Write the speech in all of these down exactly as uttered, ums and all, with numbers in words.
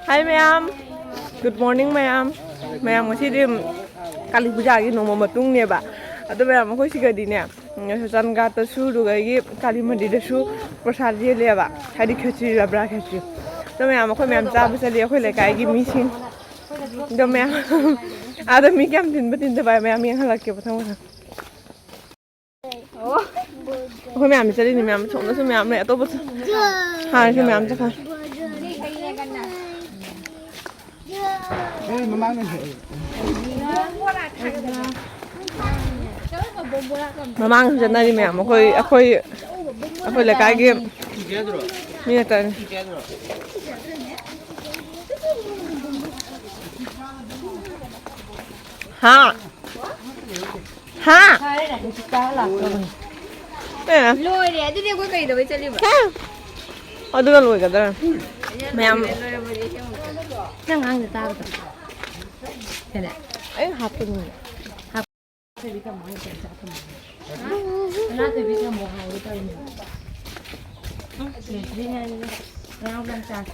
Hi ꯃꯌꯥꯝ, good morning ꯃꯌꯥꯝ꯫ ꯃꯌꯥꯝ, ꯉꯁꯤꯗꯤ ꯀꯥꯂꯤ ꯄꯨꯖꯥꯒꯤ ꯅꯣꯡꯃ ꯃꯇꯨꯡꯅꯦꯕ꯫ ꯑꯗꯣ ꯃꯌꯥꯝ, ꯑꯩꯈꯣꯏ ꯁꯤꯒꯗꯤꯅꯦ, ꯎꯝ, ꯆꯥꯟꯗꯤꯒ꯭ꯔꯗꯁꯨ, ꯑꯗꯨꯗꯒꯤ ꯀꯥꯂꯤ ꯃꯟꯗꯤꯔꯗꯁꯨ ꯄ꯭ꯔꯁꯥꯗ ꯌꯦꯜꯂꯦꯕ, ꯍꯥꯏꯗꯤ ꯈꯦꯆ꯭ꯔꯤ, ꯂꯕ꯭ꯔꯥ ꯈꯦꯆ꯭ꯔꯤ꯫ ꯑꯗꯣ ꯃꯌꯥꯝ, ꯑꯩꯈꯣꯏ ꯃꯌꯥꯝ ꯆꯥꯕ ꯆꯠꯂꯤ, ꯑꯩꯈꯣꯏ ꯂꯩꯀꯥꯏꯒꯤ ꯃꯤꯁꯤꯡ꯫ ꯑꯗꯣ ꯃꯌꯥꯝ, ꯑꯥꯗ ꯃꯤ ꯀꯌꯥꯝ ꯇꯤꯟꯕ ꯇꯤꯟꯗꯕ ꯍꯥꯏ ꯃꯌꯥꯝ ꯌꯦꯡꯍꯜꯂꯛꯀꯦ ꯃꯊꯪ ꯃꯊꯪ꯫ ꯑꯩꯈꯣꯏ ꯃꯌꯥꯝ ꯆꯠꯂꯤꯅꯤ ꯃꯌꯥꯝ, ꯁꯣꯝꯗꯁꯨ ꯃꯌꯥꯝ ꯂꯩ, ꯑꯇꯣꯞꯄꯁꯨ ꯍꯥꯟꯅꯁꯨ ꯃꯌꯥꯝ ꯆꯠꯈ꯭ꯔꯦ꯫ ꯃꯃꯥꯡꯗꯁꯨ ꯆꯠꯅꯔꯤ ꯃꯌꯥꯝ, ꯑꯩꯈꯣꯏ ꯑꯩꯈꯣꯏ ꯑꯩꯈꯣꯏ ꯂꯩꯀꯥꯏꯒꯤ ꯃꯤ ꯉꯥꯛꯇꯅꯤ꯫ ꯍꯥ? ꯍꯥ? ꯑꯦ꯫ ꯂꯣꯏꯔꯦ꯫ ꯑꯗꯨꯗꯤ ꯑꯩꯈꯣꯏ ꯀꯩꯗꯧꯕꯩ ꯆꯠꯂꯤꯕ? ꯍꯥ? ꯑꯗꯨꯒ ꯂꯣꯏꯒꯗ꯭ꯔꯥ? ꯃꯌꯥꯝ꯫ ꯅꯪ ꯉꯥꯡꯗ ꯇꯥꯕꯗꯣ꯫ ꯀꯩꯅꯣ? ꯑꯩ ꯍꯥꯞꯄꯅꯤ꯫ ꯍꯥꯞ-꯫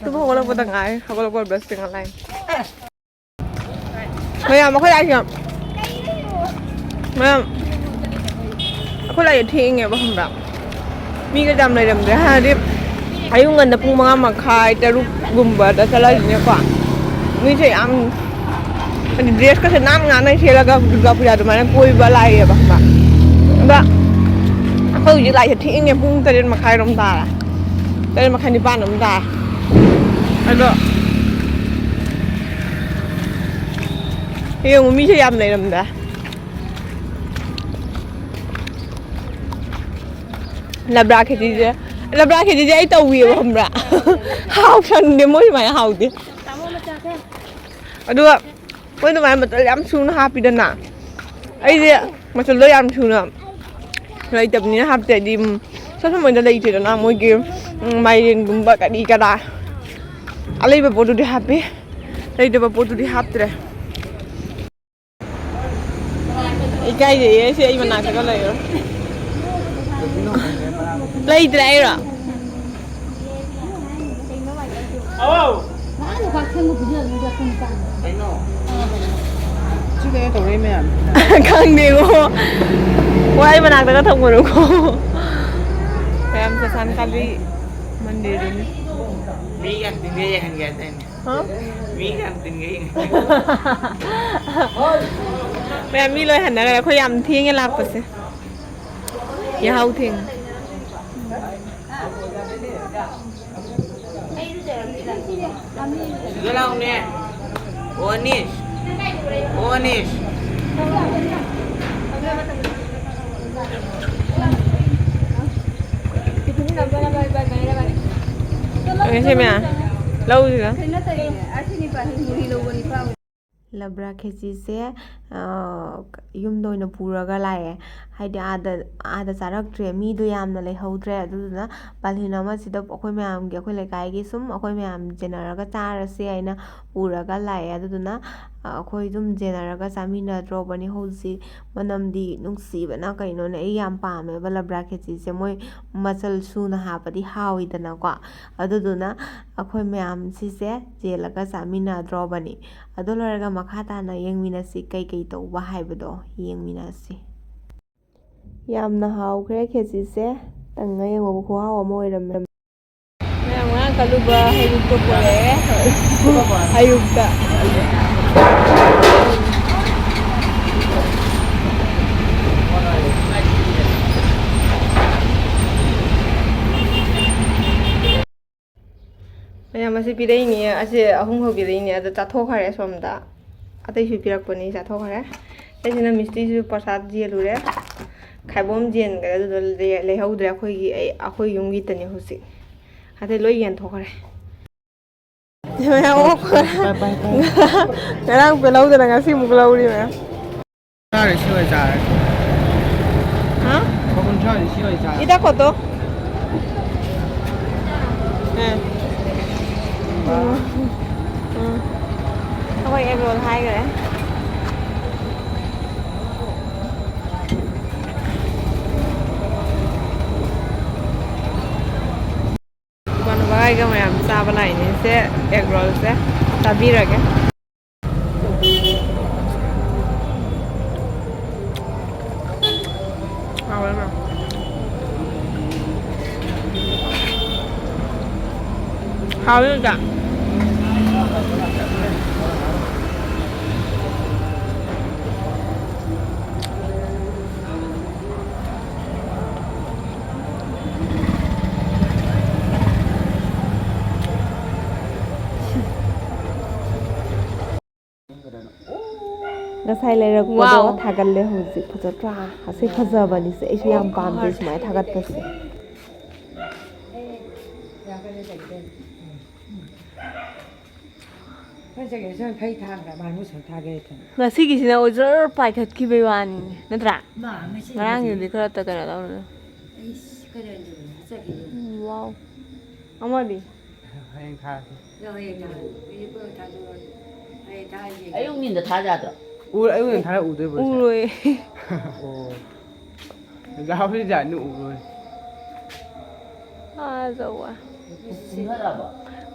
ꯇꯨꯝ ꯍꯧꯒꯠꯂꯛꯄꯗ ꯉꯥꯏꯔꯤ꯫ ꯍꯧꯒꯠꯂꯛꯄ ꯕ꯭ꯔꯁ ꯇꯤꯡꯉ ꯂꯥꯛꯏ꯫ ꯃꯌꯥꯝ, ꯑꯩꯈꯣꯏ ꯂꯥꯛꯏꯁꯦ, ꯃꯌꯥꯝ, ꯑꯩꯈꯣꯏ ꯂꯥꯛꯏꯁꯦ ꯊꯦꯡꯉꯦꯕ, ꯈꯪꯕ꯭ꯔꯥ? ꯃꯤꯒ ꯌꯥꯝ ꯂꯩꯔꯝꯗ꯭ꯔꯦ꯫ ꯍꯥꯟꯅꯗꯤ ꯑꯌꯨꯛ ꯉꯟꯅ ꯄꯨꯡ ꯃꯉꯥ ꯃꯈꯥꯏ, ꯇꯔꯨꯛꯀꯨꯝꯕꯗ ꯆꯠꯂꯛꯏꯁꯤꯅꯦꯀꯣ꯫ ꯃꯤꯁꯦ ꯌꯥꯝ, ꯍꯥꯏꯗꯤ, ꯗ꯭ꯔꯦꯁꯀꯁꯦ ꯅꯥꯟ ꯅꯥꯟꯅ ꯁꯦꯠꯂꯒ ꯗꯨꯔꯒꯥ ꯄꯨꯖꯥ ꯑꯗꯨꯃꯥꯏꯅ ꯀꯣꯏꯕ ꯂꯥꯛꯑꯦꯕ, ꯈꯪꯕ꯭ꯔꯥ? ꯑꯗ ꯑꯩꯈꯣꯏ ꯍꯧꯖꯤꯛ ꯂꯥꯛꯏꯁꯦ ꯊꯦꯡꯉꯦ, ꯄꯨꯡ ꯇꯔꯦꯠ ꯃꯈꯥꯏꯔꯣꯝ ꯇꯥꯔꯦ꯫ ꯇꯔꯦꯠ ꯃꯈꯥꯏ, ꯅꯤꯄꯥꯟ ꯑꯗꯨꯝ ꯇꯥꯔꯦ꯫ ꯑꯗꯣ ꯌꯦꯡꯉꯨ, ꯃꯤꯁꯦ ꯌꯥꯝ ꯂꯩꯔꯝꯗ꯭ꯔꯦ꯫ ꯂꯕ꯭ꯔꯥ ꯈꯦꯆꯤꯁꯦ, ꯂꯕ꯭ꯔꯥ ꯈꯦꯆꯤꯁꯦ ꯑꯩ ꯇꯧꯋꯦꯕ, ꯈꯪꯕ꯭ꯔꯥ? ꯍꯥꯎꯁꯟꯗꯦ, ꯃꯣꯏ ꯁꯨꯃꯥꯏꯅ ꯍꯥꯎꯗꯦ꯫ ꯑꯗꯨꯒ ꯃꯣꯏ ꯑꯗꯨꯃꯥꯏꯅ ꯃꯆꯜ ꯌꯥꯝ ꯁꯨꯅ ꯍꯥꯞꯄꯤꯗꯅ, ꯑꯩꯁꯦ ꯃꯆꯜꯗꯣ ꯌꯥꯝ ꯁꯨꯅ ꯂꯩꯇꯕꯅꯤꯅ ꯍꯥꯞꯇꯦ꯫ ꯍꯥꯏꯗꯤ, ꯎꯝ, ꯁꯝ ꯁꯝ ꯑꯣꯏꯅ ꯂꯩꯇꯦꯗꯅ ꯃꯣꯏꯒꯤ, ꯎꯝ, ꯃꯥꯏꯔꯦꯟꯒꯨꯝꯕ ꯀꯔꯤ ꯀꯔꯥ꯫ ꯑꯂꯩꯕ ꯄꯣꯠꯇꯨꯗꯤ ꯍꯥꯞꯄꯤ, ꯂꯩꯇꯕ ꯄꯣꯠꯇꯨꯗꯤ ꯍꯥꯞꯇ꯭ꯔꯦ꯫ ꯏꯀꯥꯏꯖꯩꯌꯦ, ꯁꯤ ꯑꯩ ꯃꯅꯥꯛꯇꯒ ꯂꯩꯔꯣꯏ꯫ ꯂꯩꯇ꯭ꯔꯦ ꯑꯩꯔꯣ? ꯁꯤꯗ ꯇꯧꯔꯛꯏ ꯃꯌꯥꯝ꯫ ꯈꯪꯗꯦꯉꯣ꯫ ꯋꯥꯏ ꯃꯅꯥꯛꯇꯒ ꯊꯝꯒꯅꯨꯀꯣ꯫ ꯃꯌꯥꯝ ꯆꯁꯥꯟ ꯀꯥꯂꯤ ꯃꯟꯗꯤꯔꯗꯨꯅꯤ꯫ ꯃꯤ ꯌꯥꯝ ꯇꯤꯟꯒꯩ ꯌꯦꯡꯍꯟꯒꯦ ꯍꯥꯏꯗꯥꯏꯅꯦ? ꯍꯥ? ꯃꯤ ꯌꯥꯝ ꯇꯤꯟꯒꯩ ꯌꯦꯡꯍꯟꯒꯦ꯫ ꯃꯌꯥꯝ ꯃꯤ ꯂꯣꯏ ꯍꯟꯅꯈ꯭ꯔꯦ꯫ ꯑꯩꯈꯣꯏ ꯌꯥꯝ ꯊꯦꯡꯉꯦ ꯂꯥꯛꯄꯁꯦ꯫ ꯌꯥꯍꯧ ꯊꯦꯡꯉꯦ꯫ ꯁꯤꯗ ꯂꯥꯎꯅꯦ꯫ ꯑꯣ ꯑꯅꯤꯁ꯫ ꯑꯣ ꯑꯅꯤꯁ꯫ ꯑꯦ, ꯁꯤ ꯃꯌꯥꯝ ꯂꯧꯁꯤꯔ? ꯂꯕ꯭ꯔꯥ ꯈꯦꯆꯤꯁꯦ, ꯑ, ꯌꯨꯝꯗ ꯑꯣꯏꯅ ꯄꯨꯔꯒ ꯂꯥꯛꯑꯦ꯫ ꯍꯥꯏꯗꯤ ꯑꯥꯗ, ꯑꯥꯗ ꯆꯥꯔꯛꯇ꯭ꯔꯦ, ꯃꯤꯗꯣ ꯌꯥꯝꯅ ꯂꯩꯍꯧꯗ꯭ꯔꯦ꯫ ꯑꯗꯨꯗꯨꯅ ꯄꯥꯂꯤ ꯑꯃꯁꯤꯗ ꯑꯩꯈꯣꯏ ꯃꯌꯥꯝꯒꯤ, ꯑꯩꯈꯣꯏ ꯂꯩꯀꯥꯏꯒꯤ ꯁꯨꯝ ꯑꯩꯈꯣꯏ ꯃꯌꯥꯝ ꯌꯦꯟꯅꯔꯒ ꯆꯥꯔꯁꯦ ꯍꯥꯏꯅ ꯄꯨꯔꯒ ꯂꯥꯛꯑꯦ꯫ ꯑꯗꯨꯗꯨꯅ, ꯑ, ꯑꯩꯈꯣꯏ ꯑꯗꯨꯝ ꯌꯦꯟꯅꯔꯒ ꯆꯥꯃꯤꯟꯅꯗ꯭ꯔꯣꯕꯅꯤ ꯍꯧꯖꯤꯛ꯫ ꯃꯅꯝꯗꯤ ꯅꯨꯡꯁꯤꯕꯅ ꯀꯩꯅꯣꯅꯦ꯫ ꯑꯩ ꯌꯥꯝ ꯄꯥꯝꯃꯦꯕ ꯂꯕ꯭ꯔꯥ ꯈꯦꯆꯤꯁꯦ꯫ ꯃꯣꯏ ꯃꯆꯜ ꯁꯨꯅ ꯍꯥꯞꯄꯗꯤ ꯍꯥꯎꯋꯤꯗꯅꯀꯣ꯫ ꯑꯗꯨꯗꯨꯅ ꯑꯩꯈꯣꯏ ꯃꯌꯥꯝ ꯁꯤꯁꯦ ꯌꯦꯜꯂꯒ ꯆꯥꯃꯤꯟꯅꯗ꯭ꯔꯣꯕꯅꯤ꯫ ꯑꯗꯨ ꯂꯣꯏꯔꯒ ꯃꯈꯥ ꯇꯥꯅ ꯌꯦꯡꯃꯤꯟꯅꯁꯤ ꯀꯩꯀꯩ ꯇꯧꯕ ꯍꯥꯏꯕꯗꯣ ꯌꯦꯡꯃꯤꯟꯅꯁꯤ꯫ ꯌꯥꯝꯅ ꯍꯥꯎꯈ꯭ꯔꯦ ꯈꯦꯆꯤꯁꯦ꯫ ꯇꯪꯉ ꯌꯦꯡꯉꯣꯕ, ꯈꯨꯍꯥꯎ ꯑꯃ ꯑꯣꯏꯔꯝꯃꯦ꯫ ꯃꯌꯥꯝ ꯉꯔꯥꯡ ꯀꯠꯂꯨꯕ ꯍꯩꯔꯨꯛꯇꯣ ꯄꯨꯔꯛꯑꯦ꯫ ꯑꯌꯨꯛꯇ꯫ ꯃꯌꯥꯝ ꯑꯁꯤ ꯄꯤꯔꯛꯏꯅꯦ, ꯑꯁꯤ ꯑꯍꯨꯝꯈꯛ ꯄꯤꯔꯛꯏꯅꯦ, ꯑꯗꯣ ꯆꯥꯊꯣꯛꯈ꯭ꯔꯦ ꯁꯣꯝꯗ꯫ ꯑꯇꯩꯁꯨ ꯄꯤꯔꯛꯄꯅꯤ, ꯆꯥꯊꯣꯛꯈ꯭ꯔꯦ꯫ ꯑꯩꯁꯤꯅ ꯃꯤꯁꯇ꯭ꯔꯤꯁꯨ ꯄ꯭ꯔꯁꯥꯗ ꯌꯦꯜꯂꯨꯔꯦ꯫ ꯈꯥꯏꯕꯣꯝ ꯌꯦꯟꯈ꯭ꯔꯦ, ꯑꯗꯨꯗꯣ ꯂꯩ-, ꯂꯩꯍꯧꯗ꯭ꯔꯦ꯫ ꯑꯩꯈꯣꯏꯒꯤ, ꯑꯩ, ꯑꯩꯈꯣꯏ ꯌꯨꯝꯒꯤꯇꯅꯤ ꯍꯧꯖꯤꯛ꯫ ꯑꯇꯩ ꯂꯣꯏ ꯌꯦꯟꯊꯣꯛꯈ꯭ꯔꯦ꯫ ꯃꯌꯥꯝ ꯑꯣꯛꯈ꯭ꯔꯦ꯫ ꯄꯥꯏ, ꯄꯥꯏ, ꯄꯥꯏ꯫ ꯉꯔꯥꯡ ꯄꯦꯜꯍꯧꯗꯅ ꯉꯁꯤ ꯑꯃꯨꯛ ꯂꯧꯔꯤ ꯃꯌꯥꯝ꯫ ꯆꯥꯔꯦ, ꯁꯤ ꯑꯣꯏ ꯆꯥꯔꯦ꯫ ꯍꯥ? ꯂꯨꯄꯥ ꯀꯨꯟꯊ꯭ꯔꯥꯗꯤ ꯁꯤ ꯑꯣꯏ ꯆꯥꯔꯦ꯫ ꯏꯇꯥ ꯀꯣꯠꯇꯣ? ꯑꯦ꯫ ꯎꯝ꯫ ꯎꯝ꯫ ꯑꯩꯈꯣꯏ ꯑꯦꯒ ꯔꯣꯜ ꯍꯥꯏꯈ꯭ꯔꯦ꯫ ꯏꯃꯥꯟꯅꯕ ꯑꯩꯒ ꯃꯌꯥꯝ ꯆꯥꯕ ꯂꯥꯛꯏꯅꯦ ꯁꯦ, ꯑꯦꯒ ꯔꯣꯜꯁꯦ ꯆꯥꯕꯤꯔꯒꯦ꯫ ꯍꯥꯎꯋꯦ ꯃꯥ꯫ ꯍꯥꯎꯋꯦ ꯑꯣꯖꯥ꯫ ꯉꯁꯥꯏ ꯂꯩꯔꯛꯄꯗꯣ ꯋꯥꯎ꯫ ꯊꯥꯒꯠꯂꯦ ꯍꯧꯖꯤꯛ꯫ ꯐꯖꯗ꯭ꯔꯥ? ꯑꯁꯤ ꯐꯖꯕꯅꯤꯁꯦ꯫ ꯑꯩꯁꯨ ꯌꯥꯝ ꯄꯥꯝꯖꯩ ꯁꯨꯃꯥꯏꯅ ꯊꯥꯒꯠꯄꯁꯦ꯫ ꯍꯩ ꯊꯥꯡꯈ꯭ꯔ ꯃꯥꯜꯂꯦ, ꯃꯣꯏ ꯁꯨꯝ ꯊꯥꯒꯦ ꯍꯥꯏ ꯊꯝꯃꯦ꯫ ꯉꯁꯤꯒꯤꯁꯤꯅ ꯑꯣꯖꯔ ꯄꯥꯏꯈꯠꯈꯤꯕꯩ ꯋꯥꯅꯤꯅꯦ, ꯅꯠꯇ꯭ꯔꯥ? ꯃꯥ, ꯉꯁꯤꯒꯤꯗꯤ ꯉꯔꯥꯡꯒꯤꯗꯨꯗꯤ ꯈꯔ ꯀꯩꯅꯣ ꯇꯧꯔꯦ꯫ ꯑꯩꯁ, ꯀꯩꯅꯣ ꯇꯧꯕꯅꯦ, ꯆꯠꯈꯤꯗꯣꯏꯅꯦ꯫ ꯎꯝ, ꯋꯥꯎ꯫ ꯑꯃꯗꯤ? ꯍꯌꯦꯡ ꯊꯥꯔꯛꯀꯦ꯫ ꯅꯪ ꯍꯌꯦꯡ ꯊꯥꯔꯛꯑꯣ꯫ ꯃꯤꯅꯤꯠ ꯀꯨꯟ ꯊꯥꯗꯣꯔꯛꯑꯣ꯫ ꯍꯌꯦꯡ ꯊꯥꯔꯛꯑꯒꯦ꯫ ꯑꯌꯨꯛ ꯅꯤꯟꯗ ꯊꯥ ꯌꯥꯗ꯭ꯔꯣ? ꯎ-, ꯑꯌꯨꯛ ꯅꯤꯟ ꯊꯥꯔꯛꯎꯗꯣꯏꯕ꯭ꯔꯣ ꯁꯦ? ꯎꯔꯣꯏ꯫ ꯑꯣ꯫ ꯑꯣꯖꯥ ꯍꯣꯏ ꯖꯥꯠꯅꯤ ꯎꯔꯣꯏ꯫ ꯑꯥ, ꯌꯧꯋꯦ꯫ ꯀꯨꯝꯊꯔꯛꯑꯕꯣ?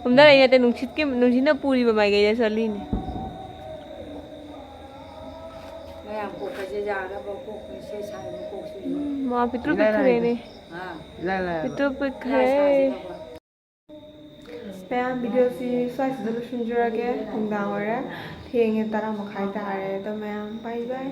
ꯀꯨꯝꯊꯔꯛꯏ ꯅꯠꯇꯦ, ꯅꯨꯡꯁꯤꯠꯀꯤ, ꯅꯨꯡꯁꯤꯠꯅ ꯄꯨꯔꯤꯕ ꯃꯥꯏꯀꯩꯗ ꯆꯠꯂꯤꯅꯦ꯫ ꯃꯌꯥꯝ ꯀꯣꯛꯀꯁꯦ ꯌꯥꯅꯕ ꯀꯣꯛ ꯁꯦ ꯁꯥꯏꯕ ꯀꯣꯛꯁꯦ꯫ ꯎꯝ, ꯃꯥ ꯄꯤꯛꯇ꯭ꯔꯨ ꯏꯂꯥꯏ ꯂꯥꯏꯗ꯫ ꯄꯤꯛꯈ꯭ꯔꯦꯅꯦ꯫ ꯍꯥ? ꯏꯂꯥꯏ ꯂꯥꯏꯕ꯫ ꯄꯤꯛꯇ꯭ꯔꯨ ꯄꯤꯛꯈ꯭ꯔꯦ꯫ ꯏꯂꯥꯏ ꯁꯥꯁꯤꯅꯕ꯫ ꯃꯌꯥꯝ, ꯚꯤꯗꯤꯑꯣꯁꯤ ꯁ꯭ꯋꯥꯏꯁꯤꯗ ꯂꯣꯏꯁꯤꯟꯖꯔꯒꯦ꯫ ꯅꯨꯡꯗꯥꯡ ꯑꯣꯏꯔꯦ, ꯊꯦꯡꯉꯦ, ꯇꯔꯥ ꯃꯈꯥꯏ ꯇꯥꯔꯦ꯫ ꯑꯗꯣ ꯃꯌꯥꯝ, ꯕꯥꯏ ꯕꯥꯏ꯫